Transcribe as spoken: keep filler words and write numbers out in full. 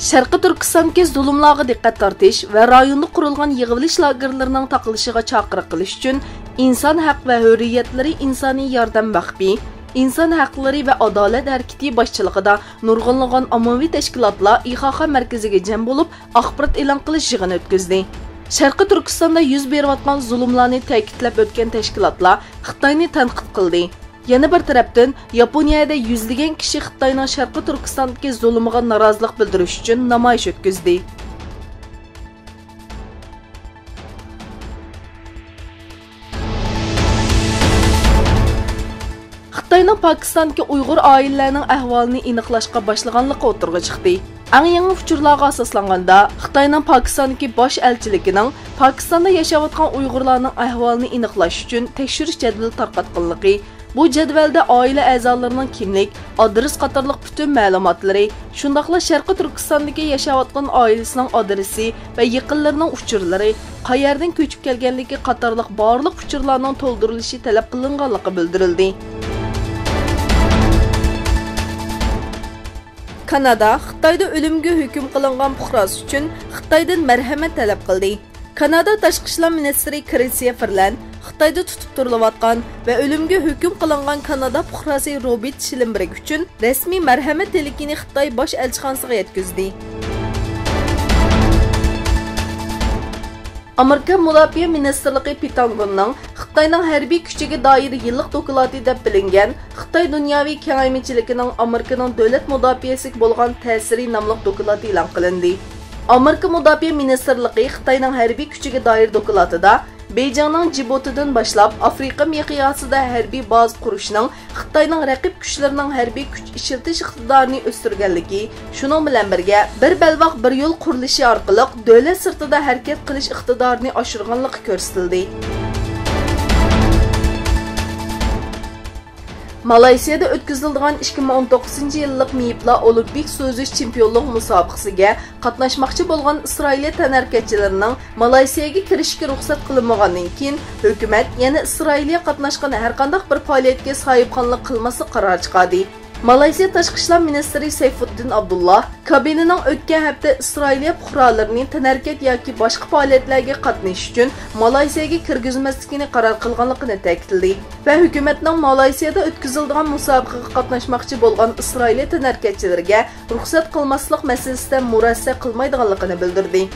شەرقىي تۈركىستاندىكى زۇلۇملارغا دىققەت تارتىش ۋە رايوندا قۇرۇلغان يىغىۋېلىش لاگېرلىرىنىڭ تاقىلىشىغا چاقىرىق قىلىش ئۈچۈن ئىنسان ھەق ۋە ھۆرىيەتلىرى ئىنسانىي ياردەم ۋەقپى، ئىنسان ھەقلىرى ۋە ئادالەت ھەرىكىتى باشچىلىقىدا نۇرغۇنلىغان ئاممىۋى تەشكىلاتلار ئىخاخا مەركىزىگە جەم بولۇپ، ئاخبارات ئېلان قىلىش يىغىنى ئۆتكۈزدى. شەرقىي تۈركىستاندا يۈز بېرىۋاتقان زۇلۇملارنى تەكىتلەپ ئۆتكەن تەشكىلاتلار خىتاينى تەنقىد قىلدى. يەنە بىر تەرەپتىن، ياپونىيەدە يۈزلىگەن كىشى خىتاينىڭ شەرقىي تۈركىستاندىكى زۇلۇمىغا نارازىلىق بىلدۈرۈش ئۈچۈن نامايىش ئۆتكۈزدى. خىتاينىڭ پاكىستاندىكى ئۇيغۇر ئائىلىلەرنىڭ ئەھۋالىنى ئېنىقلاشقا باشلىغانلىقى ئوتتۇرىغا چىقتى. ئەڭ يېڭى ئۇچۇرلارغا ئاساسلانغاندا، خىتاينىڭ پاكىستاندىكى باش ئەلچىلىكىنىڭ پاكىستاندا ياشاۋاتقان ئۇيغۇرلارنىڭ ئەھۋالىنى ئېنىقلاش ئۈچۈن تەكشۈرۈش جەدۋىلى تارقاتقانلىقى، بۇ جەدۋەلدە ئائىلە ئەزالىرىنىڭ كىملىك، ئادرېس قاتارلىق پۈتۈن مەلۇماتلىرى، شۇنداقلا شەرقىي تۈركىستاندىكى ياشاۋاتقان ئائىلىسىنىڭ ئادرېسى ۋە يېقىنلىرىنىڭ ئۇچۇرلىرى، قەيەردىن كۆچۈپ كەلگەنلىكى قاتارلىق بارلىق ئۇچۇرلارنىڭ تولدۇرۇلۇشى تەلەپ قىلىنغانلىقى بىلدۈرۈلدى. كانادا خىتايدا ئۆلۈمگە ھۆكۈم قىلىنغان پۇقراسى ئۈچۈن خىتايدىن مەرھەمەت تەلەپ قىلدى. كانادا تاشقى ئىشلار مىنىستىرى كرىسىيە فىرلەن خىتايدا تۇتۇپ تۇرۇلۇۋاتقان ۋە ئۆلۈمگە ھۆكۈم قىلىنغان كانادا پۇقراسى روبېرت شىلېنبېرگ ئۈچۈن رەسمىي مەرھەمەت تىلىكىنى خىتاي باش ئەلچىخانىسىغا يەتكۈزدى. ئامېرىكا مۇداپىئە مىنىستىرلىقى پېنتاگوننىڭ خىتاينىڭ ھەربىي كۈچىگە دائىر يىللىق دوكلاتى دەپ بىلىنگەن خىتاي دۇنياۋى كېڭەيمىچىلىكىنىڭ ئامېرىكىنىڭ دۆلەت مۇداپىئەسىگە بولغان تەسىرى ناملىق دوكلاتى ئېلان قىلىندى. ئامېرىكا مۇداپىئە مىنىستىرلىقى خىتاينىڭ ھەربىي كۈچىگە دائىر دوكلاتىدا بېيجىڭنىڭ جىبۇتىدىن باشلاپ ئافرىقا مىقياسىدا ھەربىي بازا قۇرۇشنىڭ خىتاينىڭ رەقىب كۈچلىرىنىڭ ھەربىي كۈچ ئىشلىتىش ئىقتىدارىنى ئۆستۈرگەنلىكى، شۇنىڭ بىلەن بىرگە، بىر بەلباغ بىر يول قۇرۇلۇشى ئارقىلىق دۆلەت سىرتىدا ھەرىكەت قىلىش ئىقتىدارىنى ئاشۇرغانلىقى كۆرسىتىلدى. مالايسىيەدە ئۆتكۈزۈلىدىغان ئىككى مىڭ ئون توققۇزىنچى يىللىق مېيىپلار ئولىمپىك سۇزۇش چېمپىيونلۇق مۇسابىقىسىگە قاتناشماقچى بولغان ئىسرائىلىيە تەنھەرىكەتچىلىرىنىڭ مالايسىيەگە كىرىشكە رۇخسەت قىلىنمىغاندىن كېيىن، ھۆكۈمەت يەنە ئىسرائىلىيە قاتناشقان ھەرقانداق بىر پائالىيەتكە ساھىبخانلىق قىلماسلىق قارارى چىقاردى. مالايسىيە تاشقى ئىشلار مىنىستىرى سەيفۇددىن ئابدۇللا كابىنىنىڭ ئۆتكەن ھەپتە ئىسرائىلىيە پۇقرالىرىنى تەنھەرىكەت ياكى باشقا پائالىيەتلەرگە قاتنىشىش ئۈچۈن مالايسىيەگە كىرگۈزمەسلىكىنى قارار قىلغانلىقىنى تەكىتلىدى ۋە ھۆكۈمەتنىڭ مالايسىيەدە ئۆتكۈزۈلىدىغان مۇسابىقىگە قاتناشماقچى بولغان ئىسرائىلىيە تەنھەرىكەتچىلىرىگە رۇخسەت قىلماسلىق مەسىلىسىدە مۇرەسسە قىلمايدىغانلىقىنى بىلدۈردى.